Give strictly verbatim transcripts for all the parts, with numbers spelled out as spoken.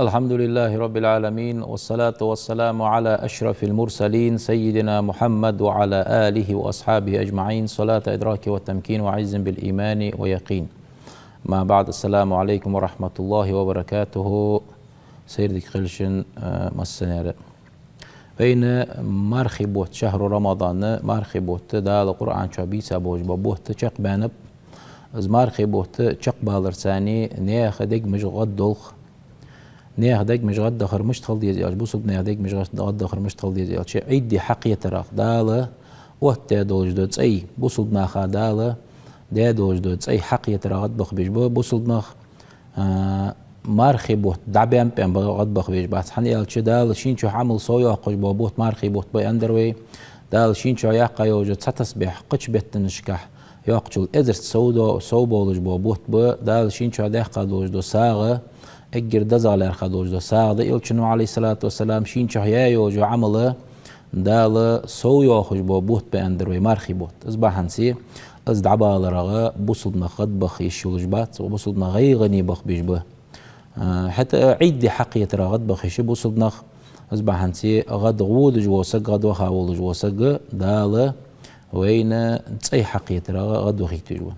الحمد لله رب العالمين، والصلاة والسلام على أشرف المرسلين سيدنا محمد وعلى آله وأصحابه أجمعين، صلاة إدراك وتمكين وعز بالإيمان ويقين. ما بعد، السلام عليكم ورحمة الله وبركاته. Сайре дика хийла шун, а, массанена. Вайна мархий бутт, шахьру Рамадан, мархий бутт, Дала Къуръан чу бийца болаш бола бутт чакхбаьннаб. Из мархий бутт чакхбаларца наьха дегаш гӀаддолх. Наьха дегаш гӀаддахар мишта хила деза аьлча, бусалба наьха дегаш гӀаддахар мишта хила деза аьлча, Ӏийд ди хьакхетарах, Дала оттадаь долаш дола цӀай, бусалба наха Дала даь долаш дола цӀай хьакхетарах гӀадбаха безаш ба бусалба нах. А, мархий бутт дӀабаьннаб аьнна гӀадбаха везаш бац. ХӀана аьлча, Дала шийна чу Ӏамал совйоаккхаш бола бутт мархий бутт ба аьннадар вай. Дала шийна чу яьккха йолаш йола цхьа тасбихь кхыча беттанашка йоаккхачул эзарза сов до-, сов болаш бола бутт ба. Дала шийна чу даьккха долаш дола сагӀа эггара дезагӀа лаьрхӀа долаш дола сагӀа да. Элчано, عليه الصلاة والسلام, шийна чу яь йолаш йола Ӏамал Дала совйоахаш бола бутт ба аьннадар вай мархий бутт. Из бахьанца из дӀабаларах бусалба нах гӀадбаха йиш йолаш бац, бусалба нах гӀайгӀане баха безаш ба. А, хӀаьта Ӏийд ди хьакхетарах гӀадбаха йиш я бусалба нах, из бахьанца гӀадводаш вола саг, гӀадваха волаш вола саг Дала вайна цӀай хьакхетарах гӀадвахийта везаш ва.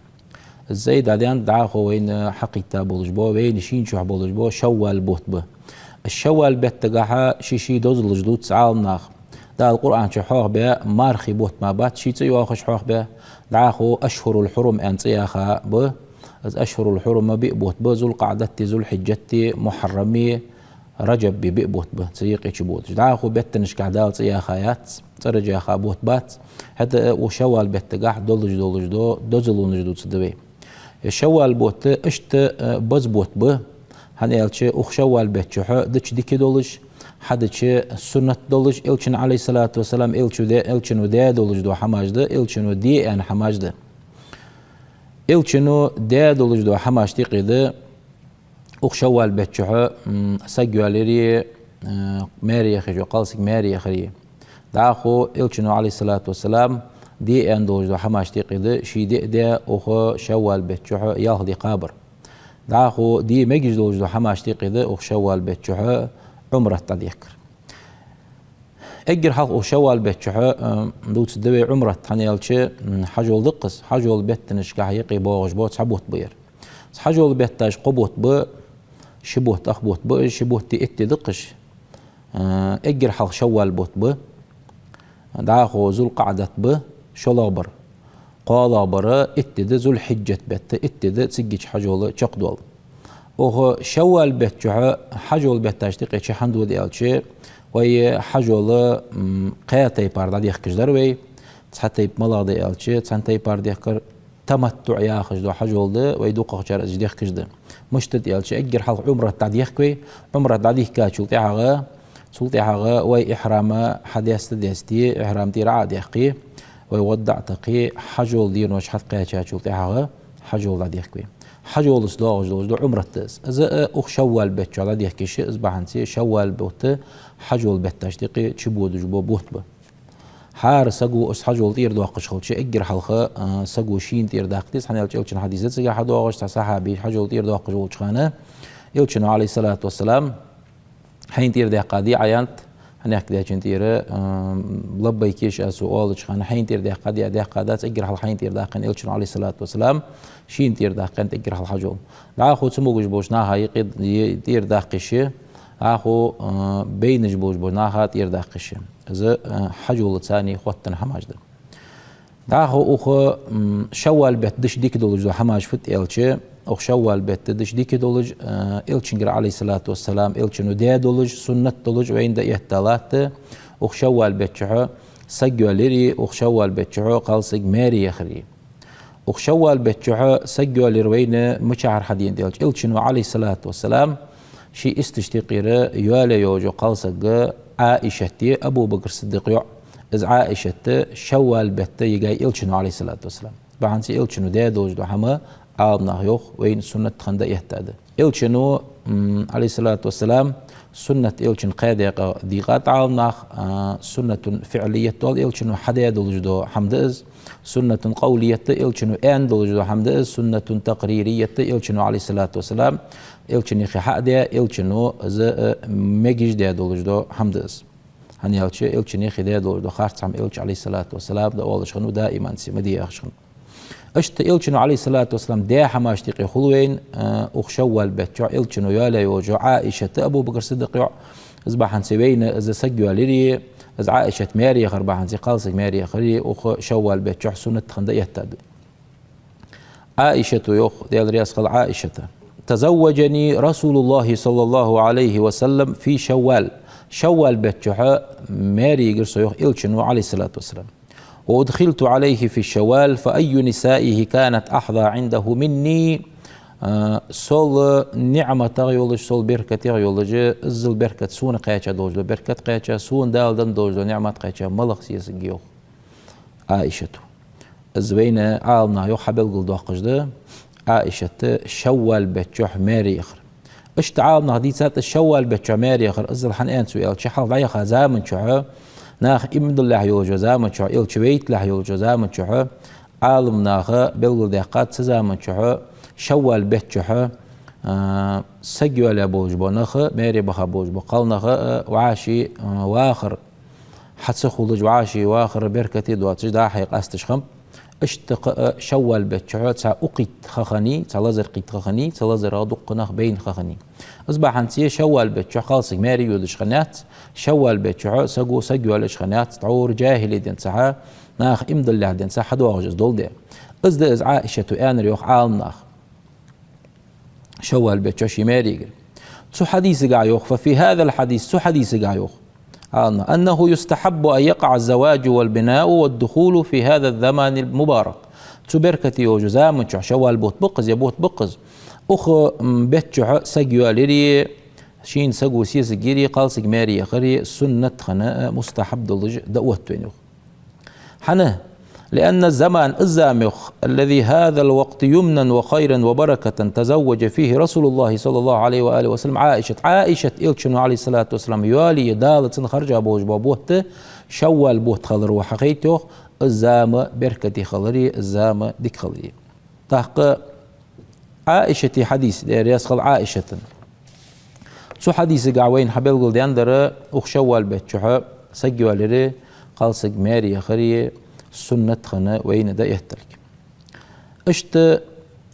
Из цӀай дӀадаьннад, дӀахо вайна хьакхийтта болаш бола, вайна шийна чу болаш бола Шаввал бутт ба. Шаввал беттагахьа ший-ший дозалаш дувц Ӏаламнаха. Дала Къуръан чу хьоахабаь мархий бутт мара бац ший цӀи йоахаш хьоахабаь, дӀахо Ашхурул Хьурум аьнна цӀи яха ба. Из Ашхурул Хьурум биъ бутт ба: Зулкъаъдати, Зулхьиджати, Мухьаррами, Раджаби биъ бутт ба цу юкъе чубодаш. ДӀахо беттанашка Дала цӀи яха яц, цӀераш яха бутт бац. ХӀаьта а укх Шаввал беттагахьа долаш долаш дола дозалонаш дувцаргда вай. Е Шаввал бутт иштта, э, база бутт ба, хӀана аьлча укх Шаввал бетта чухь дича дика долаш, хьадича суннат долаш, Элчано, عليه الصلاة والسلام, Элчано даь, Элчано даь долаш дола хӀамаш да, Элчано де аьнна хӀамаш да. Элчано даь долаш дола хӀамашта юкъе да укх Шаввал бетта чухь, м, саг йоалаяри, э, маьре яхаш йола кхалсаг маьре яхари. ДӀахо Элчано, عليه الصلاة والسلام, де аьнна долаш дола хӀамашта юкъе да ший де а даь укх Шаввал бетта чухь ялх ди кхабар. ДӀахо де мегаш долаш дола хӀамашта юкъе да укх Шаввал бетта чухь Ӏумрат дӀадехкар. Эггара хьалха укх Шаввал бетта чухь, э, дувцаргда вай Ӏумрат, хӀана аьлча, м, хьажол да-кх из, хьажол беттанашка юкъе боагӀаш бола цхьа бутт ба ер. Хьажол бетташ кхо бутт ба, ши бутт ах бутт ба, ши бутти итт ди да-кх уж. Э, эггара хьалха Шаввал бутт ба, дӀахо Зулкъаъдат ба, шоллагӀбар. КхоалагӀбар итт ди да Зулхьиджат бетта, итт ди да цигача хьажола чакхдоал. Укх Шаввал бетта чухь хьажол бетташта юкъе чу хӀана дода аьлча, вай хьажол, м, кхаь тайпара дӀадехкаш дар вай. Цхьа тайпа малагӀа да аьлча, цхьан тайпара дехкар таматтуӀ яхаш дола хьажол да, вай дукхагӀчар из дехкаш да. Мишта да аьлча, эггара хьалха Ӏумрат дӀадехк вай, Ӏумрат дӀадийхкачул тӀехьагӀа, цул тӀехьагӀа вай ихьрам хьадеста-дести, ихьрам тӀера Ӏо а даьккхе, вай водда Ӏо а такхе, хьажола денош хьакхаьчачул тӀехьагӀа хьажол дӀадехк вай. Хьажолаца доагӀаш долаш да Ӏумрат да из. Из а укх Шаввал бетта чухь дӀадехкаш я, из бахьанца Шаввал бутт хьажол бетташта юкъе чубодаш бола бутт ба. ХӀара саго из хьажол тӀера доаккхаш хилча, эггара хьалха, а, саго шийна тӀера даккха деза, хӀана аьлча Элчан хьадис да цигахьа доагӀаш, цхьа сахьаби хьажол тӀера доаккхаш волча хана, Элчано, عليه الصلاة والسلام, хьайна тӀера даьккха дий Ӏа, аьннад, хьанехк даьчун тӀера, а, лаббайк еш аз цо оалача хана, хьайна тӀера даьккха дий, даьккха дац, эггара хьалха хьайна тӀера даккха аьннад Элчано, عليه الصلاة والسلام, шийна тӀера даккха аьннад эггара хьалха хьажол. ДӀахо цамогаш болча наха юкъе, е, тӀера даккха йиш я, дӀахо, а, байнаш болаш болча наха тӀера даккха йиш я. Из, а, хьажолаца хоттаденна хӀамаш да. ДӀахо укх, м, Шаввал бетта дича дика долаш дола хӀамаш фуд аьлча, укх Шаввал бетта дича дика долаш, а, Элчангара, عليه الصلاة والسلام, Элчано даь долаш, суннат долаш вайна дӀаэтта латт, укх Шаввал бетта чухь саг йоалаяри, укх Шаввал бетта чухь кхалсаг маьре яхари. Укх Шаввал бетта чухь саг йоалаяр вайна мичахьара хьаденад аьлча, Элчано, عليه الصلاة والسلام, ший исташта юкъера йоалаяь йолаш йола кхалсаг Ӏаишат я, Абу Бакр Сиддикъа йоӀ. Из Ӏаишат Шаввал бетта йига Элчано, عليه الصلاة والسلام. Бахьанца Элчано даь долаш дола хӀама, Ӏаламнаха йоах, вайна суннат хинна дӀаэтта да. Элчано, м, عليه الصلاة والسلام, Суннат элчан кхаь декъа дийкъад Ӏаламнаха, а, суннатун фиӀлият оал элчано хьадаь долаш дола хӀама да из, суннатун къавлият да элчано аьнна долаш дола хӀама да из, суннатун такъририят да элчано, Ӏалайхи ссалату вассалам, элчано хьа а даь, элчано из, а, мегаш даь долаш дола хӀама да из. ХӀана аьлча, элчано хьадаь долаш дола харц хӀама элча, Ӏалайхи ссалату вассалам, да оалаш хиннав, даиман ца ма де яхаш хиннав. Иштта элчано, Ӏалайхи ссалату вассалам, даь хӀамаш тӀехьа хул вайна, а, укх шаввал беттача элчано йоалаяь йолча Ӏаишат, Абу Бакр Сиддикъ йоӀ, из бахьанца вайна из саг йоалаяьяр, из Ӏаишат маьре яхар бахьанца кхалсаг маьре яхар, укх шаввал беттача суннат хинна дӀаэттад. Ӏаишата йоах, Даьла раьза хилва Ӏаишата: «تزوجني رسول الله صلى الله عليه وسلم في شوال». Шаввал беттача маьре йигар со, йоах, элчано, Ӏалайхи ссалату вассалам. «وأدخلت عليه في شوال، فأي نسائه كانت أحظى عنده مني». А, сол ниӀматах йолаш, сол беркатех йолаш, иззал беркат сона кхаьча долаш дола беркат кхаьча, сона Дала денна долаш дола ниӀмат кхаьча малагӀа сесаг я, йоах Ӏаишата. Из вайна Ӏаламнаха, йоах, хьабелгалдоаккхаш да, Ӏаишата шаввал беттача маьре яхар. Иштта Ӏаламнаха дийцад из шаввал беттача маьре яхар, иззал хӀана аьннад цо аьлча, хьалха дӀаяха заман чухь, наха иман диллалехь йолча заман чухь, элча вайталехь йолча заман чухь, Ӏаламнаха белгалдаьккхад цу заман чухь, шаввал беттача, а, саг йоалаяь болаш бола нах, маьре баха болаш бола кхалнах, а, вӀаши, а, вахар хьа ца хулаш, вӀаши вахар беркате доацаш, дӀа-хьа къасташ хиннаб. Иштта кхы а шаввал беттача цхьа укхийтта ха хиннай, цхьа лазар кхийтта ха хиннай, цу лазарах дуккха нах байна ха хиннай. Из бахьанца шаввал беттача кхалсаг маьре йодаш хиннаяц, шаввал беттача саго саг йоалаеш хиннаяц, тхьовра джахӀили денз цхьа, наха иман диллалехь денз цхьа хьадоагӀаш из дола де. Из да из Ӏаишата аьннар, йоах, Ӏаламнаха. Шаввал беттача ше маьре йигар. Цу хьадисагахь йоах, ففي هذا الحديث, цу хьадисагахь йоах Ӏаламнаха, أنه يستحب أن يقع الزواج والبناء والدخول في هذا الزمان المبارك. Цу беркате йолча заман чухь, шаввал бутт ба-кх из, е бутт ба-кх из, укх, м, беттача саг йоалаяьяр, шийна саго сесаг йир, кхалсаг маьре яхар суннат хинна, а, мустахьаб долаш дӀаотт вайна, йоах. ХӀана? لأن الزمان, из зама, йоах, الذي هذا الوقت يمنا وخيرا وبركة تزوج فيه رسول الله صلى الله عليه وآله وسلم عائشة. Ӏаишат элчано, Ӏалайхи ссалату вассалам, йоалае Дала цунна харжа болаш бола бутт шаввал бутт хилар ва хьахайт, йоах, из зама беркате хилар, из зама дика хилар. ТӀаккха Ӏаишата хьадис, Даьла раьза хилва Ӏаишата. Цу хьадисагахь вайна хьабелгалдаьннадар, укх шаввал беттача саг йоалаяьяр, кхалсаг маьре яхар суннат хинна вайна дӀаэтталга. Иштта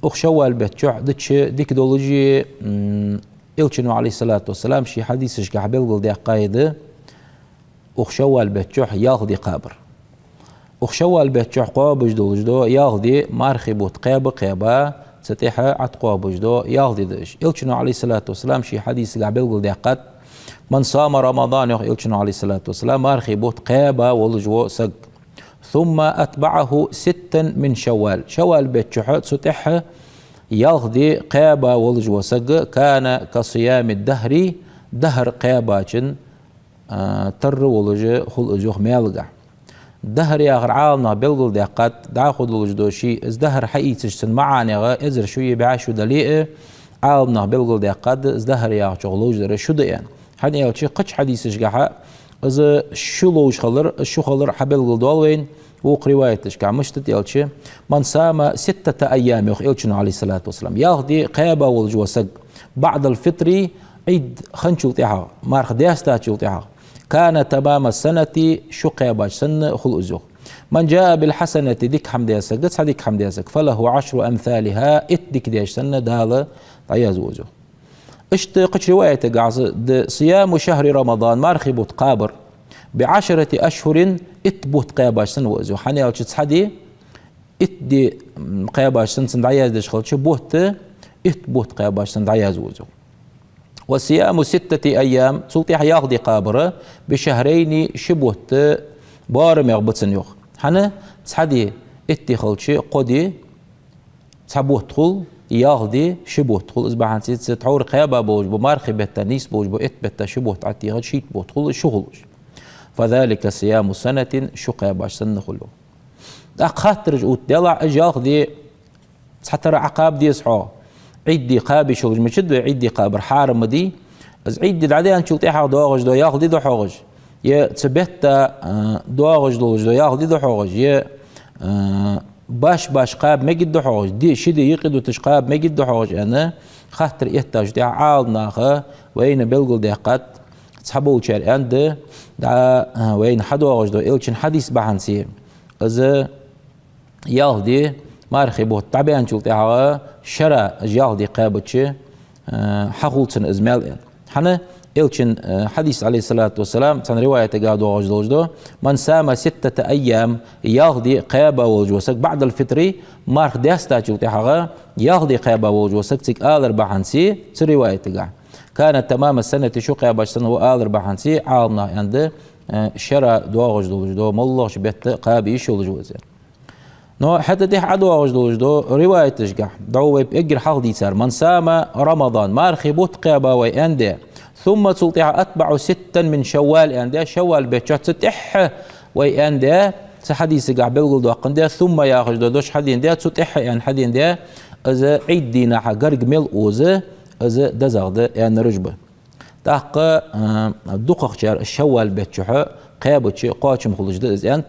укх шаввал беттача дича дика долаш, м, элчано, Ӏалайхи ссалату вассалам, ший хьадисашка хьабелгалдаьккхай да, укх шаввал беттача ялх ди кхабар. Укх шаввал беттача кхоабаш долаш дола ялх ди мархий бутт кхаьба-кхаьба, цу тӀехьа Ӏад кхоабаш дола ялх ди да уж. Элчано, Ӏалайхи ссалату вассалам, ший хьадисагахь белгалдаьккхад: «من صام رمضان», йоах элчано, Ӏалайхи ссалату вассалам, мархий бутт кхаьба волаш вола саг. «ثم أتبعه ستا من شوال». Шаввал беттача цу тӀехьа ялх ди кхаьба волаш вола саг, «كان كصيام الدهر», дахар кхаьбачун а, тарра волаш хул из, йоах, маьлагахь. Дахар яхар Ӏаламнаха белгалдаьккхад, дӀахо долаш дола ший из дахар хьаийцача цун маӀанех эзар шу е бӀаь шу дале а, Ӏаламнаха белгалдаьккхад, из дахар яхачох ловш дар шу да аьнна. ХӀана аьлча, кхыча хьадисашкахьа из шу ловш хилар, из шу хилар хьабелгалдоал вайна, вокх риваяташкахь мишта да аьлча: «من صام ستة أيام», йоах элчано, Ӏалайхи ссалату вассалам, ялх ди кхаьба волаш вола саг, «بعد الفطر», Ӏид хинначул тӀехьагӀа, марха даьстачул тӀехьагӀа, «كان تمام السنة», шу кхаьбача санна хул из, йоах. «من جاء بالحسنة», дика хӀама даь саг, цхьа дика хӀама даь саг, «فله عشر أمثالها», итт дика даьча санна Дала дӀаязду из, йоах. Иштта кхыча риваятагахьа да: «صيام شهر رمضان», мархий бутт кхабар, «بعشرة أشهر», итт бутт кхаьбача санна ва из, йоах. ХӀана аьлча, цхьа ди, итт ди, м, кхаьбача санна цунна дӀаяздеш хилча, бутт, итт бутт кхаьбача санна дӀаязду из, йоах. «وصيام ستة أيام», цул тӀехьа ялх ди кхабар, «بشهرين», ши бутт боарамегӀа ба цунна, йоах. ХӀана? Цхьа ди, итт ди хилча, кхо ди, цхьа бутт хул, ялх ди, ши бутт хул. Из бахьанца цу тхьовра кхаьба болаш бола, мархий бетта нийсбенна болаш бола итт бетта ши бутт Ӏотехача, шийтта бутт хул, шу хул уж. «فذلك صيام سنة», шу кхаьбача санна хул, йоах. ТӀаккха хаттараш отт, делахь, уж ялх ди цхьатарра Ӏокхаба деза хьо. Ӏид ди кхаба йиш йолаш ма дац вай, Ӏид ди кхабар хьарам ма дий. Из Ӏид ди дӀадаьнначул тӀехьагӀа доагӀаш дола ялх ди да хьогӀаш, е цу бетта, а, доагӀаш долаш дола ялх ди да хьогӀаш, е, а, баш-баш кхаба мегаргда хьогӀаш, ди, ши ди юкъедуташ кхаба мегаргда хьогӀаш аьнна, хаттар эттачул тӀехьагӀа Ӏаламнаха вайна белгалдаьккхад, цхьаболчар аьннад, дӀа, а, вайна хьадоагӀаш дола Элчан хьадис бахьанца, из ялх ди мархий бутт дӀабаьнначул тӀехьагӀа шера из ялх ди кхаьбача, а, хьахул цунна из маьл аьнна. ХӀана? Элчан, а, хьадис, عليه الصلاة والسلام, цхьан риваятагахь доагӀаш долаш да: «من صام ستة أيام», ялх ди кхаьба волаш вола саг, «بعد الفطر», марха даьстачул тӀехьагӀа ялх ди кхаьба волаш вола саг, цига алар бахьанца, цу риваятагахь, «كان تمام السنة», шу кхаьбача санна ва алар бахьанца, Ӏаламнаха аьннад, а, шера доагӀаш долаш да, моллагӀча бетта кхаба йиш йолаш ва из. Но хӀаьта тӀехьа ӀодоагӀаш долаш да риваяташкахь, дӀо вай эггара хьалха дийцар: «من صام رمضان», мархий бутт кхаьба вай аьннад, «ثم», цул тӀехьагӀа, «أتبع ستا من شوال» аьннад, шаввал бетта чу цу тӀехьа вай аьннад, цу хьадисагахь белгалдоаккхандаь, «ثم» яхаш дола дош хьаденад, цу тӀехьа аьнна хьаденад, из Ӏид дийнахьа гарга мел оза, из дезагӀа да аьннараш ба. ТӀаккха, а, дукхагӀчар шаввал бетта чухь кхаьбача кхоачам хулаш да из аьннад,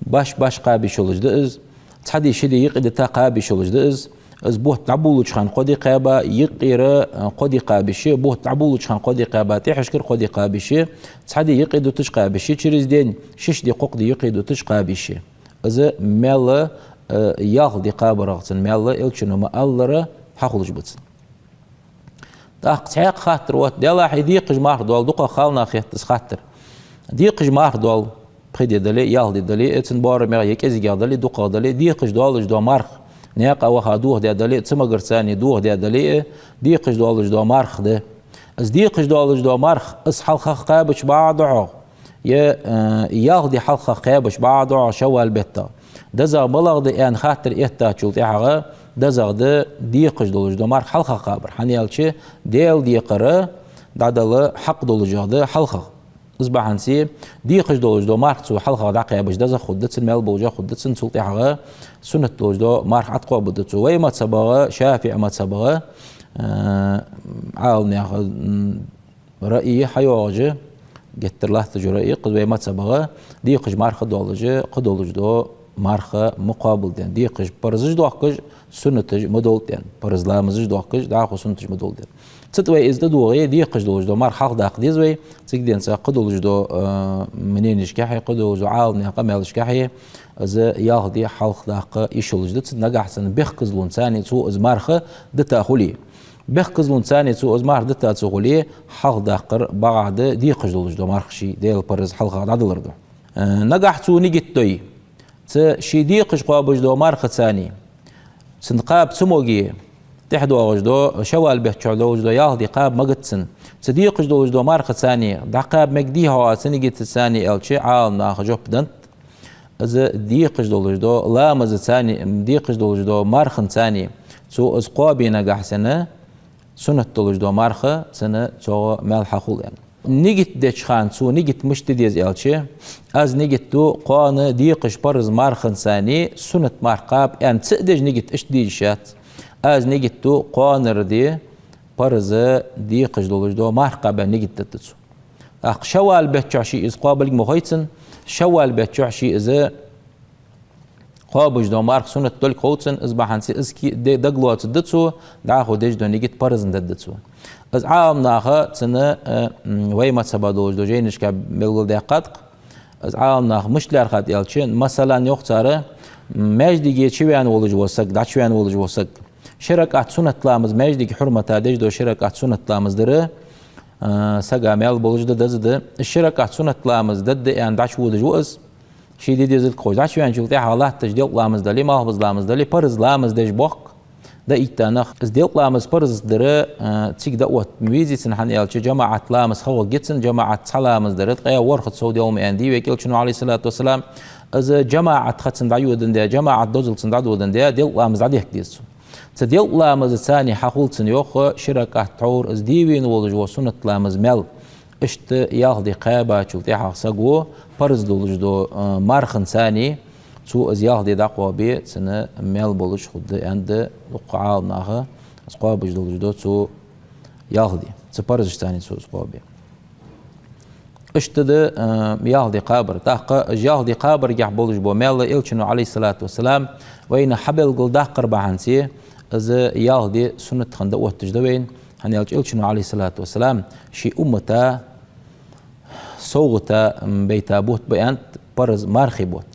баш-баш кхаба йиш йолаш да из, цхьа ди, ши ди юкъедита кхаба йиш йолаш да из, из бутт дӀаболалуча хана кхо ди кхаьба, юкъера, а, кхо ди кхаба йиш я, бутт дӀаболалуча хана кхо ди кхаьба, тӀехьашкара кхо ди кхаба йиш я, цхьа ди юкъедуташ кхаба йиш я, через день шиш ди, кхокх ди юкъедуташ кхаба йиш я. Из маьл, а, ялх ди кхабарах цун маьл Элчано ма аллара хьахулаш ба цунна. ТӀаккха цхьаькха хаттар отт, делахь, из декхаш марха дола, дукхагӀа кхалнаха хетт из хаттар. Декхаш марха дола, пхи ди дале, ялх ди дале, цун боарамегӀа е кӀезигагӀа дале, дукхагӀа дале, декхаш долаш дола марха, наькъа ваха дохадаь дале, цамогара царна дохадаь дале, декхаш долаш дола марха да. Из декхаш долаш дола марха, из хьалхагӀа кхаьбача бакъахьа да хьогӀ, е, э, ялх ди хьалхагӀа кхаьбача бакъахьа да хьогӀ шаввал бетта? ДезагӀа малагӀа да аьнна хаттар эттачул тӀехьагӀа, дезагӀа да декхаш долаш дола марха хьалхагӀа кхабар. ХӀана аьлча, Даьла декхар дӀадала хьакъ долаш да хьалхагӀа. Из бахьанца декхаш долаш дола марха цо хьалхагӀа дӀакхаьбача дезагӀа хургда цунна, маьл болаш хургда цунна, цул тӀехьагӀа суннат долаш дола марха ӀотӀакхоабаргда цо. Вай мазхӀабагӀа, ШафиӀий мазхӀабагӀа, э, Ӏаламнаьха, м, раъй хьайоагӀаш, геттара латташ йола раъй я из вай мазхӀабагӀа, декхаш марха долаш, кхыдолаш дола марха ма кхоабалда аьнна. Декхаш парзаш доахкаш, суннаташ ма долда аьнна. Парз ламазаш доахкаш, дӀахо суннаташ ма долда аьнна. ЦаӀ тӀа вай из тӀадоагӀе, декхаш долаш дола марха хьалхадаккха деза вай, цига денз кхыдолаш дола, а, мненешкахьа, кхыдолаш дола Ӏаламнаьха къамаьлашкахьа, из ялх ди хьалхадаккха йиш йолаш да цун, нагахьа санна бехказлонца цо из марха дита хуле. Бехказлонца цо из марха дита ца хуле, хьалхадаккхар бакъахьа да декхаш долаш дола марха ший Даьла парз хьалхагӀа дӀадалар да. Э, нагахьа цо нигат дой, цу ший декхаш кхоабаш дола мархаца, цун кхаба ца моге, тӀехьа доагӀаш дола, шаввал бетта чухь долаш дола ялх ди кхаба магац цун, цу декхаш долаш дола мархаца дӀакхаба мегаргдий хьогӀ цу нигатаца аьлча, Ӏаламнаха жоп деннад: из декхаш долаш дола ламазаца, декхаш долаш дола марханца цо из кхоабе нагахьа санна, суннат долаш дола марха цунна цунга маьл хьахул аьнна. Нигат деча хана цо нигат мишта де деза аьлча, аз нигат ду кхоана декхаш парз марханца суннат марха кхаба аьнна ца а деш нигат иштта де йиш яц. Аз нигат ду кхоанара ди парз декхаш долаш дола марха кхаба аьнна нигат дергда цо. ТӀаккха шаввал бетта чухь ше из кхоабалга ма хой цунна, шаввал бетта чухь ше из кхоабаш дола марха суннат долга хов цунна, из бахьанца из ки-, де-, дагалоацаргда цо, дӀахо деш дола нигат парзна дергда цо. Из Ӏаламнаха цунна, э, м, вай мазхӀаба долаш дола жайнашка белгалдаьккхад-кх. Из Ӏаламнаха мишта лаьрхӀад аьлча, масала, йоах цар, м, маьждиге чувена волаш вола саг, дӀачувена волаш вола саг, ши ракаӀат суннат ламаз, маьждига хьурмата деш дола ши ракаӀат суннат ламаз дар, э, сага маьл болаш да, деза да. Ши ракаӀат суннат ламаз дергда аьнна дӀачуводаш ва из. Ше де дезилга ховш, дӀачувенначул тӀехьагӀа латташ делкъа ламаз дале, малхбуза ламаз дале, парз ламаз деш боахк, да итта нах. Из делкъа ламаз парз дар, э, цига дӀаотта ма везий цунна, хӀана аьлча жамаӀат ламаз хьагӀоргья цунна, жамаӀат цхьа ламаз дар ткъаь ворхӀ сов делкъа ма аьннадий вай Элчано, عليه الصلاة والسلام. Из жамаӀат ха цунна дӀайоадандаь, жамаӀат дозал цунна дӀадоадандаь, делкъа ламаз дӀадехка деза цо. Цу делкъа ламазаца хьахул цунна, йоах, ши ракаӀат тхьовра из де вена волаш вола суннат ламаз маьл. Иштта ялх ди кхаьбачул тӀехьагӀа саго парз долаш дола, а, марханца цо из ялх ди дӀакхоабе, цунна маьл болаш хургда аьннад дукха Ӏаламнаха, из кхоабаш долаш дола цо ялх ди. Цу парзашца цо из кхоабе. Иштта да, э, ялх ди кхабар. ТӀаккха ялх ди кхабаргахь болаш бола маьл Элчано, عليه الصلاة والسلام, вайна хьабелгалдаккхар бахьанца, из ялх ди суннат хинна дӀаотташ да вайна. ХӀана аьлча Элчано, عليه الصلاة والسلام, ший уммата совгӀата, м, байта бутт ба аьннад, парз мархий бутт.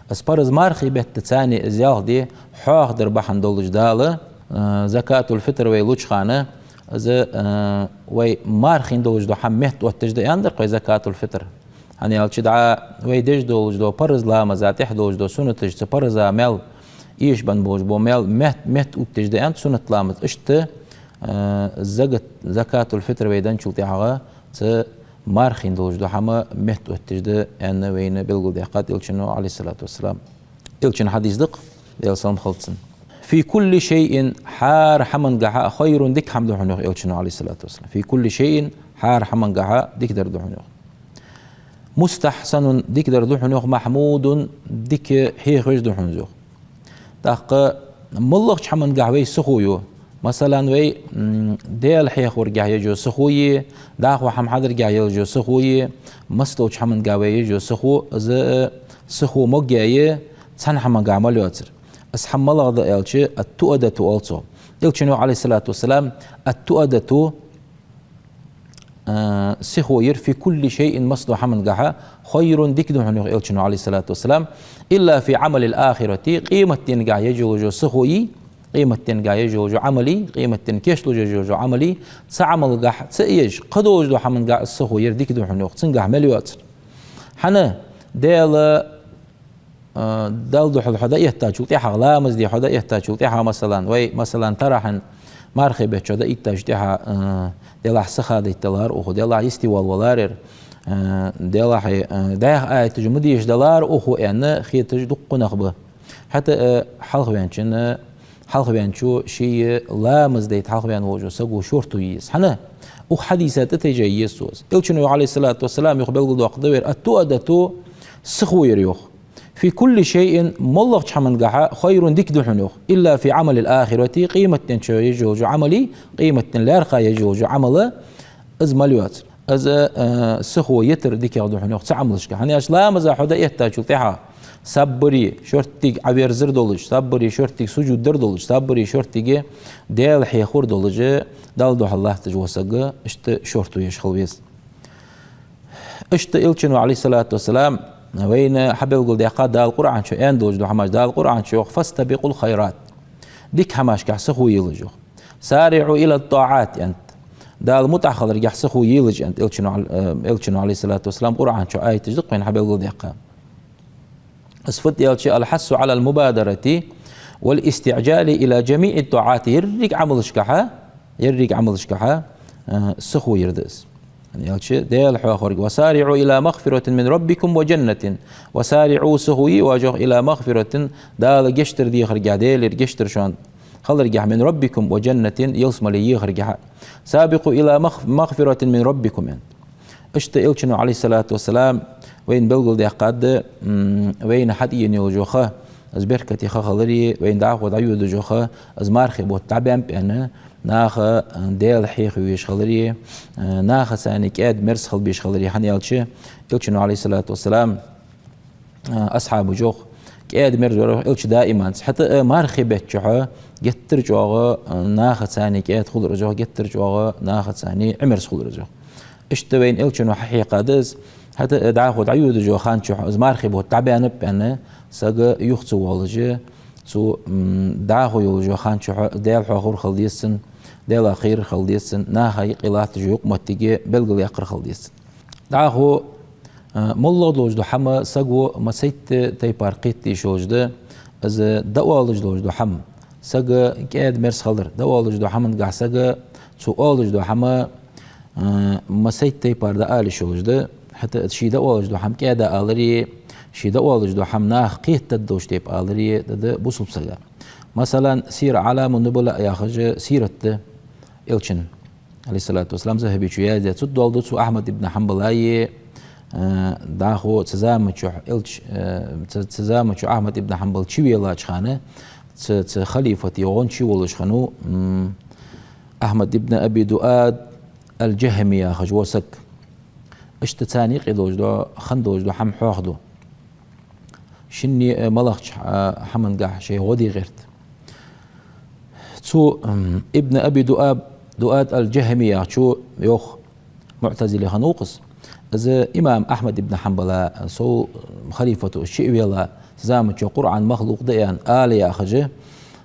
Из парз мархий беттаца из ялх ди хьоахадар бахьан долаш Дала, э, закатул-фитр вай луча хана, из, э, вай мархийна долаш дола хӀама меттаотташ да аьннадар-кх вай закатул-фитр. ХӀана аьлча дӀа вай деш долаш дола парз ламаза тӀехьа долаш дола суннаташ, цу парза маьл, эшабенна болаш бола маьл мет-, меттаотташ да аьннад суннат ламаз. Иштта, э, загат-, закатул-фитр вай денначул тӀехьагӀа цу мархийна долаш дола хӀама меттаотташ да аьнна вайна белгалдаьккхад Элчано, عليه الصلاة والسلام. Элчан хьадис да-кх, Даьла салам хилда цунна. في كل شيء, хӀара хӀамангахьа, خير, дика хӀама да хьона, йоах Элчано, عليه الصلاة والسلام. في كل شيء, хӀара хӀамангахьа дикадар да хьона, йоах. مستحسن, дикадар да хьона, йоах, محمود, дика хьехавеш да хьона из, йоах. ТӀаккха моллагӀча хӀамангахьа вай сихо ю. Масала, вай, м, Даьла хьехаваргахьа еш йола сихо йий, дӀахо хӀама хьадаргахьа еш йола сихо йий, массадолча хӀамангахьа вай еш йола сихо, из, э, сихо могаяь, цхьан хӀамангахьа мел йоацар. Из хӀама малагӀа да аьлча, التؤدة оал цох. Элчано, عليه الصلاة والسلام, التؤدة, э, сихо яр في كل شيء, массадолча хӀамангахьа, خير, дика да хьона, йоах Элчано, عليه الصلاة والسلام, إلا في عمل الآخرة, къематденгахьа еш йолаш йола сихо йий, къематденгахьа еш йолаш йола Ӏамал йий, къематденна кийчлуш еш йолаш йола Ӏамал йий, цу Ӏамалгахьа ца еш, кхыдолаш долча хӀамангахьа из сихо яр дика да хьона, йоах, цунгахьа мел йоацар. ХӀана? Даьла, э, Далла духьал хьо дӀаэттачул тӀехьагӀа, ламаз де хьо дӀаэттачул тӀехьагӀа, масала, вай, масала, таравихь мархий бетта хьо дӀаэттачул тӀехьагӀа, э, делахь сиха дайта далар укхо, делахь йисте вала валар ер, э, делахь, э, дӀаьха аяташ ма дешаш далар укхо аьнна хеташ дуккха нах ба. ХӀаьта, э, хьалхаваьнначоа, хьалхаваьнначо ший ламаз дайта хьалхаваьнна волча саго шортта е еза. ХӀана? Укх хьадиса тӀатайжа е еза цо из. Элчано, عليه الصلاة والسلام, юха белгалдоаккхаргда вайна: التؤدة, сихо яр, йоах, في كل شيء, моллагӀча хӀамангахьа, خير, дика да хьона, йоах, إلا في عمل الآخرة, къематденна чу еш йолаш йола Ӏамал йий, къематденна лаьрхӀа еш йолаш йола Ӏамал, из мел йоацар. Из, э, сихо йитар дикагӀа да хьона, йоах, цу Ӏамалашка. ХӀана аьлча ламаза хьо дӀаэттачул тӀехьагӀа сабаре шорттига Ӏоверзар долаш, сабаре шорттига сужуд дар долаш, сабаре шорттига Даьла хьехавар долаш, Далла духьал латташ вола саг иштта шортта еш хила веза. Иштта Элчано, عليه الصلاة والسلام, вайна хьабелгалдаьккхад Дала Къуръан чу аьнна долаш дола хӀамаш. Дала Къуръан чу йоах: فاستبقوا الخيرات. Дика хӀамашкахьа сихо елаш, йоах. سارعوا إلى الطاعات, аьннад. Дала мутӀахьа хиларгахьа сихо елаш, аьннад Элчано, э, Элчано, عليه الصلاة والسلام, Къуръан чу аяташ да-кх вайна хьабелгалдаьккха. Из фуд аьлча: الحث على المبادرة والاستعجال إلى جميع الطاعات. Еррига Ӏамалашкахьа, еррига Ӏамалашкахьа, э, сихо яр да из. ХӀана аьлча Даьла хьоахаварга: وسارعوا إلى مغفرة من ربكم وجنة. وسارعوا, сихо е оаш, йоах, إلى مغفرة, Дала гешт дар дехаргахьа, Даьлагара гешт дар шоана хиларгахьа, من ربكم وجنة, ялсмале ехаргахьа. سابقوا إلى مغ-, مغفرة من ربكم, аьннад. Иштта Элчано, عليه الصلاة والسلام, вайна белгалдаьккхад, м, вайна хьатӀаена йолаш йола ха, из беркате ха хилари, вайна дӀахо дӀайодаш йола ха, из мархий бутт дӀабаьннаб аьнна, наха, э, Даьла хьехаве везаш хилари, э, нахаца кӀаьда-мерза хила безаш хилари. ХӀана аьлча Элчано, عليه الصلاة والسلام, э, асхьабаша йоах, кӀаьда-мерза вар, йоах, Элча даиманца. ХӀаьта, э, мархий бетта чухь геттара чӀоагӀа, э, нахаца кӀаьда хулар из, йоах, геттара чӀоагӀа нахаца Ӏимерза хулар из, йоах. Иштта вайна Элчано хьахьекхад из, хӀаьта, э, дӀахо дӀайодаш йола хан чухь из мархий бутт дӀабаьннаб аьнна, саг юха ца воалаш, цу, м, дӀахо йолаш йола хан чухь Даьла хьоахавар хила деза цун, Даьлах кхерар хила деза цун, наха юкъе латташ йола юкъмоттиг белгалъяьккхар хила деза цун. ДӀахо, э, моллагӀа долаш дола хӀама саго массайтта тайпара кхета йиш йолаш да, из дӀаоалаш долаш дола хӀама. Саг кӀаьда-мерза хилар, дӀаоалаш дола хӀамангахьа саг цо оалаш дола хӀама, э, массайтта тайпара дӀаала йиш йолаш да, хӀаьта ше дӀаоалаш дола хӀама кӀаьда алари, ше дӀаоалаш дола хӀама наха кхетадергдолча тайпара алари да, да бусалба сага. Масала, Сир Аъламун-Нубала яхаш сират да Элчан, عليه الصلاة والسلام, Захьабе чу яздаь. Цу тӀа доаладу цо Ахьмад ибн Хьанбалаи, э, дӀахо цу заман чухь Элч-, э, цу, цу заман чухь Ахьмад ибн Хьанбал чувеллача хана, цу, цу халифата гӀон чувоалаш хиннав, м, Ахьмад ибн Аби Дуад, аль-Джахьми яхаш вола саг. Иштта царна юкъе долаш дола, хинна долаш дола хӀама хьоахаду. Шинне а, малагӀча а хӀамангахьа шоай гӀо де гӀерт. Цу, м, Ибн Аби Дуаб, Дуад аль-Джахьми яхачо йоах, муӀтазили хиннав-кх из. Из имам Ахьмад ибн Хьанбала сов халифато из чу а ваьнна, цу заман чухь Къуръан махлукъ да аьнна ала яхаш,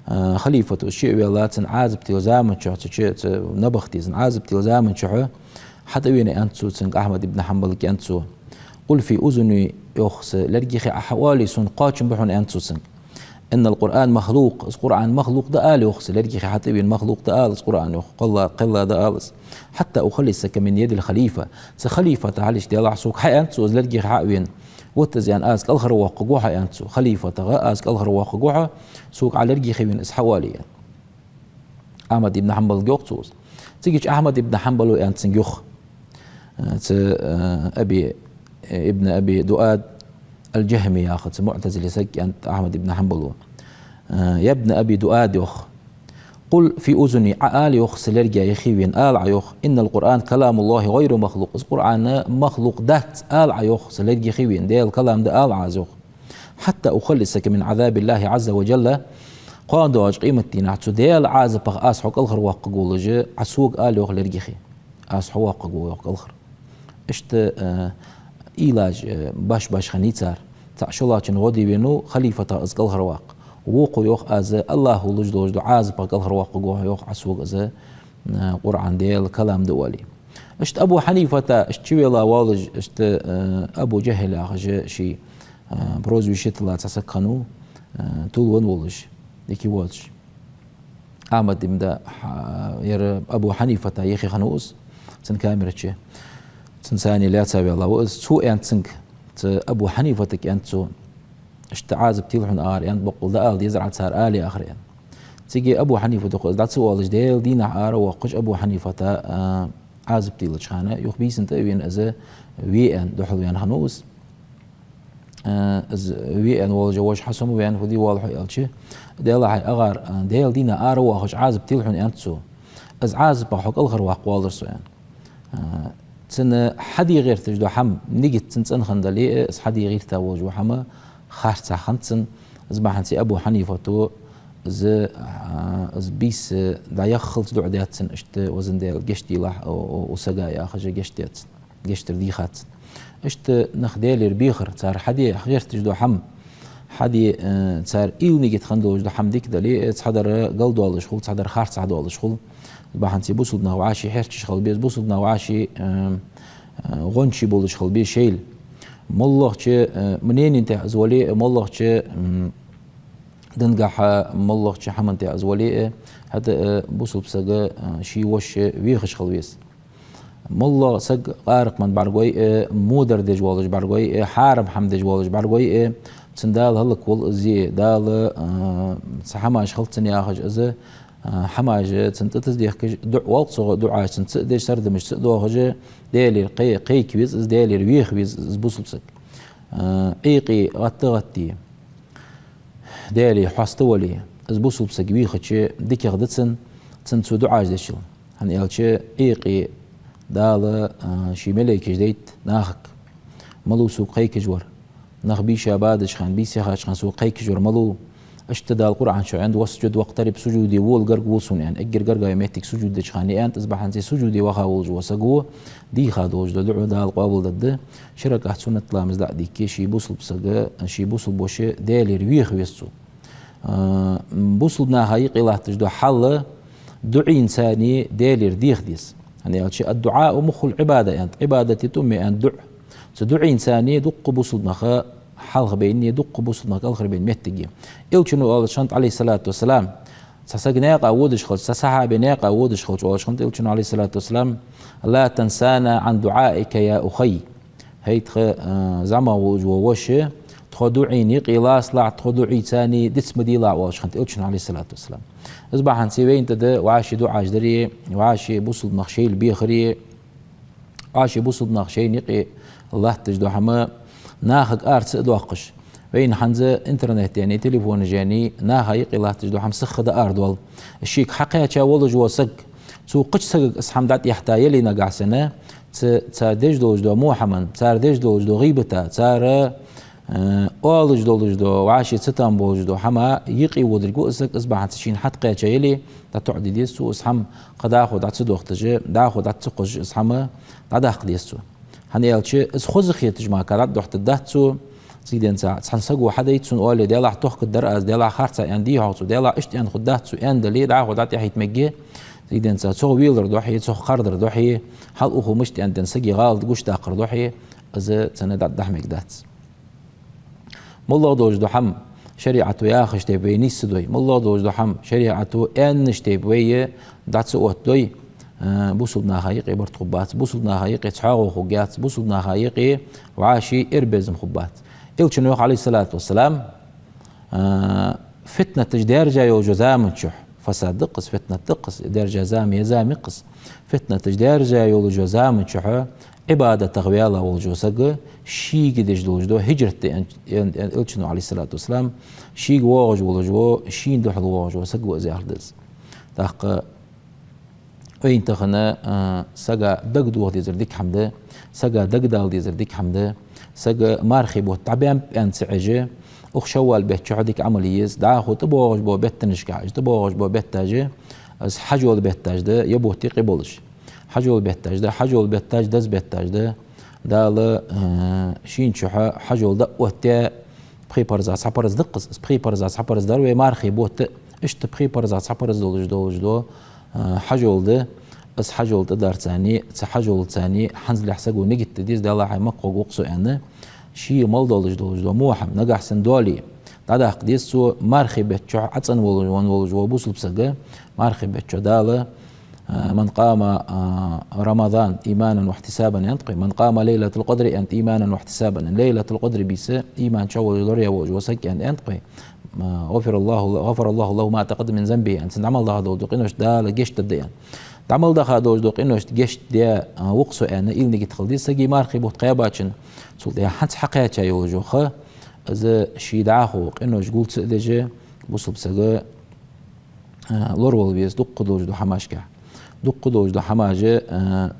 а, халифато из чу а ваьнна, цунна Ӏазап тилла заман чухь, цу чу, цу набахте цунна Ӏазап тилла заман чухь, хьатӀавена аьннад цо цунга, Ахьмад ибн Хьанбалага аьннад цо: «قل في أذني», йоах, са лерга юхе Ӏа хьаоале, сона кхоачам ба хьона, аьннад цо цунга. «إن القرآن مخلوق», из Къуръан махлукъ да ала, йоах, са лерга юхе хьатӀавена махлукъ да ала из Къуръан, йоах, кхелла, кхелла да ала из. «حتى أخلصك من يد الخليفة», цу халифата хьалхашка, Даьлахь, сога хьаоале, аьннад цо, из лерга юхе хьа а вена, вот из, аьнна, аз кӀалхарвоаккхаргва хьо, аьннад цо, халифатагара аз кӀалхарвоаккхаргва хьо, сога Ӏа лерга юхе вена из хьаоале, аьнна. Ахьмад ибн Хьанбалага йоах цо из. Цигача Ахьмад ибн Хьанбала аьннад цунга юха, э, цу, э, Аби, э, Ибн Аби Дуад аль-Джахьми яхача цу муӀтазили сагага аьннад Ахьмад ибн Хьанбала: «يا ابن أبي دؤاد», йоах, «قل في أذني», Ӏа ала, йоах, са лерга юхе вена ала Ӏа, йоах: «إن القرآن كلام الله غير مخلوق», из Къуръан махлукъ дац ала Ӏа, йоах, са лерга юхе вена Даьла калам да ала Ӏа из, йоах. «حتى أخلصك من عذاب الله عز وجل», кхоана доагӀача къематдийнахьа цу Даьла Ӏазапах аз хьо кӀалхарвоаккхаргволаш, Ӏа сога ала, йоах, лерга юхе. Аз хьо воаккхаргва, йоах, кӀалхара. Иштта, э, уйлаш, э, баш-баш хиннай цар. ЦаӀ шоллагӀчунна гӀо де венав халифатах из кӀалхарваккха. Вокхо йоах: «Аз АллахӀа луш долаш долча Ӏазапах кӀалхарвоаккхаргва хьо, йоах, Ӏа сога из, э, Къуръан Даьла калам да оале». Иштта Абу Хьанифата, иштта чувелла волаш, иштта, э, Абу Джахьл яхаш ший, э, прозвище тилла цхьа саг хиннав, э, тувлавенна волаш, дика воацаш. Ахьмад ибн, хьа-, ер Абу Хьанифата юхе хиннав из, цун камера чу. Цунца цхьана лаьца ваьнна ва из. Цо аьннад цунга, цу Абу Хьанифатага аьннад цо: «Иштта Ӏазап тилла хьона акхар, аьннад, боккъал дӀаала дезар Ӏа цар алий акхар», аьнна. Цига Абу Хьанифата йоах, из дӀа ца оалаш, Даьла дийнахьа аравоаккхаш, Абу Хьанифата, а, Ӏазап тиллача хана, юха бийсан тӀа а вена, из ве аьнна духьалваьнна хиннав из. Э, из ве аьнна волаш вож хьасомаваьнна, фу де воалл хьо, аьлча, Даьлахьа, акхар, э, Даьла дийнахьа аравоаккхаш Ӏазап тилла хьона, аьннад цо. Из Ӏазапах хьо кӀалхарваккха воаллар со, аьнна. Э, цунна хьаде гӀерташ дола хӀама, нигат цун цӀена хинна дале а, из хьаде гӀерта волаш вола хӀама харцахьа хиннад цунна. Из бахьанца Абу Хьанифата из, э, из бийса дӀаяххалца дуӀа даьд цунна, иштта, везан Даьла, гешт делахь, о, о, о сага, яхаш, гешт даьд цунна. Гештдар дийхад цунна. Иштта нах Даьлагара бехар, цар хьаде гӀерташ дола хӀама, хьаде, э, цар уйла, нигат хинна долаш дола хӀама дика дале, э, цхьадар галдоалаш хул, цхьадар харцахьа доалаш хул. Бахьанца бусалба нах вӀаши хьерчаш хила беза, бусалба нах вӀаши, э, э, гӀончий болаш хила беза шоайла. МоллагӀча, э, мненен тӀа из вале, э, моллагӀча, м, дингахьа, моллагӀча хӀаман тӀа из вале, э, хӀаьта, э, бусалба саг, э, ший воша вехаш хила веза. МоллагӀа саг къаракъ менна бӀаргагой а, во дар деш волаш бӀаргагой а, хьарам хӀама деш волаш бӀаргагой а, цун Дала хӀалакволва из, Дала, а, цхьа хӀамаш хилда цунна яхаш, из, а, хӀамаш цунна тӀатаза дехкаш, дуӀа воалл цох, дуӀаш цунна ца а деш, сардамаш ца а доахаш, Даьлагара кхе-, кхайка веза из, Даьлагара веха веза из бусалба саг. А, Ӏуйкъе гӀатта гӀатте, Даьлага хьоаста вале, из бусалба саг вийхача дикагӀа да цунна, цунна цо дуӀаш дечул. ХӀана аьлча, Ӏуйкъе Дала, а, ший малейкаш дайт нахага. Малув сога кхайкаш вар? Нах бийша бадача хана, бийса яхача хана сога кхайкаш вар малув? Иштта Дала Къуръан чу аьннад: «واسجد واقترب», сужуде вола, гарга вола сона, аьнна. Эггара гаргга йола моттиг сужуд деча хана я, аьннад. Из бахьанца сужуде ваха волаш вола саг ва, дийха долаш дола дуӀа Дала къоабалдергда. Ши ракаӀат суннат ламаз дӀа а дийхке, ший бусалба саг, ший бусалба воша Даьлагара веха веза цо. А, бусалба наха юкъе латташ дола хьал, дуӀайна царна Даьлагара деха деза. ХӀана аьлча, «الدعاء مخ العبادة», аьннад, Ӏибадата тӀум я, аьннад, дуӀа. Цу дуӀайна царна дукха бусалба наха хьалха байна, дукха бусалба наха кӀалхарбаьнна моттиг я. Элчано оалаш хиннад, Ӏалайхи ссалату вассалам, цхьа саг наькъа водаш хилча, цхьа сахьаби наькъа водаш хилча, оалаш хиннад Элчано, Ӏалайхи ссалату вассалам: «لا تنسنا عن دعائك يا أخي». ХӀай тха, а, зӀамагӀа волаш вола воша, тхо дуӀайна юкъе лацалахь, тхо дуӀайца царна диц ма делахь, оалаш хиннад Элчано, Ӏалайхи ссалату вассалам. Из бахьанца вайна тӀа да вӀаши дуӀаш дари, вӀаши бусалба нах шоайла бехари, вӀаши бусалба нах шоайна юкъе латташ дола хӀама нахага ара ца а доаккхаш. Вайна хӀанз интернетаи, телефонаши, наха юкъе латташ дола хӀама сиха дӀаарадоал. Шийга хьакхаьча волаш вола саг, Цо кхыча сагага из хӀама дӀатӀехьа яле нагахьа санна, ца, цар деш долаш дола мухьаман, цар деш долаш дола гӀийбата, цар, э, оалаш долаш дола, вӀаший цатам болаш дола хӀама юкъе водар ва из саг, из бахьанца шийна хьатӀакхаьча яле, дӀатоӀаде деза цо из хӀама, кхы дӀахо дӀа ца дохийташ, дӀахо дӀа ца кхоссаш из хӀама дӀадаккха деза цо. ХӀана аьлча, из хоза хеташ мара дӀадохийтаргдац цо. Цигденца цхьан саго хьадайта цунна оале, делахь тохкаргдар аз, делахь харцахьа аьнна дий хьогӀ цо, делахь иштта аьнна хургдац цо, аьнна дале, дӀахо дӀатӀехьийта мегаргья. Цигденца цох велар духьа, цох кхардар духьа, хьал укхо мишта аьннад аьнна сага гӀалат гучадаккхар духьа, из цунна дӀатӀадахьа мегаргдац. МоллагӀа долаш дола хӀама шариӀато яхача тайпара вай нийсса дой. МоллагӀа долаш дола хӀама шариӀато аьннача тайпара вай дӀа ца оттадой, э, бусалба наха юкъе барт хургбац, бусалба наха юкъе цхьоагӀо хургьяц, бусалба наха юкъе вӀаший эр безам хургбац. Элчано йоах, Ӏалайхи ссалату вассалам, э, фитнаташ даьржа йолча заман чухь, фасад да-кх из, фитнат да-кх из, даьржа зама е зама я-кх из, фитнаташ даьржа йолча заман чухь Ӏибадатах ваьнна волаш вола саг, шийга деш долаш дола хӀижрат да аьннад, аьннад Элчано, Ӏалайхи ссалату вассалам, шийга воагӀаш волаш вола, шийна духьал воагӀаш вола саг ва из, яхар да из. ТӀаккха вайна тахан, а, сага дагадоха дезар дика хӀама да, сага дагадала дезар дика хӀама да, сага мархий бутт дӀабаьннаб аьнна ца Ӏеш, укх шаввал бетта чухь дика Ӏамал е еза, дӀахо тӀабоагӀаш бола беттанашка хьежа, тӀабоагӀаш бола бетташ, из хьажола бетташ да, е бутт е къоабалдеш. Хьажола бетташ да, хьажола бетташ, деза бетташ да. Дала, э, шийна чухь хьажол дӀаоттаяь, пхи парзах цхьа парз да-кх из, из пхи парзах цхьа парз дар вай мархий бутт, иштта пхи парзах цхьа парз долаш, долаш дола, э, хьажол да. Из хьажол тӀадарца, цу хьажолца хӀанзалехь саго нигат де деза, делахь Макка гӀоргва-кх со аьнна, ший мел долаш, долаш дола мухьам, нагахьа санна доале, дӀадаккха деза цо, мархий бетта чухь ӀацӀенна волаш, венна волаш вола бусалба саг, мархий бетта чухь Дала, а, «من قام، а, رمضان إيمانا واحتسابا», аьннад-кх вай, «من قام ليلة القدر», аьннад, «إيمانا واحتسابا», аьнна, Лайлатул-Къадр бийса иман чӀоагӀа волаш, лораяь волаш вола саг аьнна, аьннад-кх вай, а, «غفر الله، غفر الله له ما تقدم من ذنبه», аьнна, цун дӀа мел даха долаш дола къиношта Дала гешт дергда аьнна. ДӀа мел даха долаш дола къиношта гешт де, а, ва-кх со аьнна, из нигат хила деза сага мархий бутт кхаьбача. Цул тӀехьагӀа хӀанз хьакхаьча йолаш йола ха, из ший дӀахо къинош гулца а деш, бусалба саг, а, лоравала веза дуккха долаш долча хӀамашка. Дуккха долаш дола хӀамаш, а,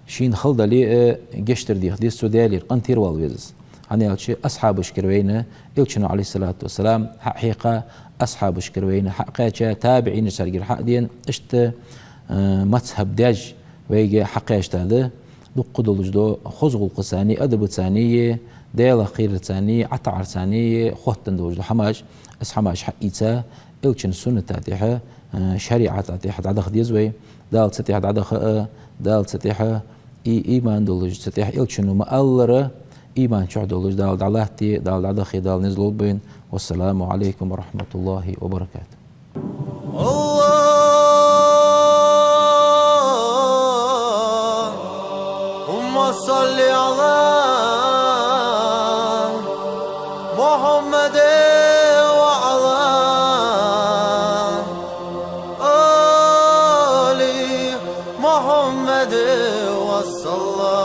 шийна хала дале а, гешт дар деха деза цо Даьлагара, къинтӀера вала веза из. ХӀана аьлча асхьабашкара вайна Элчано, Ӏалайхи ссалату вассалам, хьа а хьекха, асхьабашкара вайна хьа а кхаьча, табиӀинашкаргара хьа а дена, иштта, а, мазхӀаб деш вайга хьакхаьча да, дуккха долаш дола хоза гӀулакхацеи, адабацеи, Даьлах кхерарцеи, ӀотаӀарцеи хоттаденна долаш дола хӀамаш, из хӀамаш хьаийца, Элчан сунната тӀехьа, а, шариӀата тӀехьа дӀадаха деза вай. Дала цу тӀехьа дӀадаха а, Дала цу тӀехьа и-, иман долаш, цу тӀехьа Элчано ма аллара, иман чухь долаш Дала дӀалатте, Дала дӀадахе, Дала низ лулба вайна. والسلام عليكم ورحمة الله وبركاته. اللهم صل على محمد وعلى آل محمد وسلم.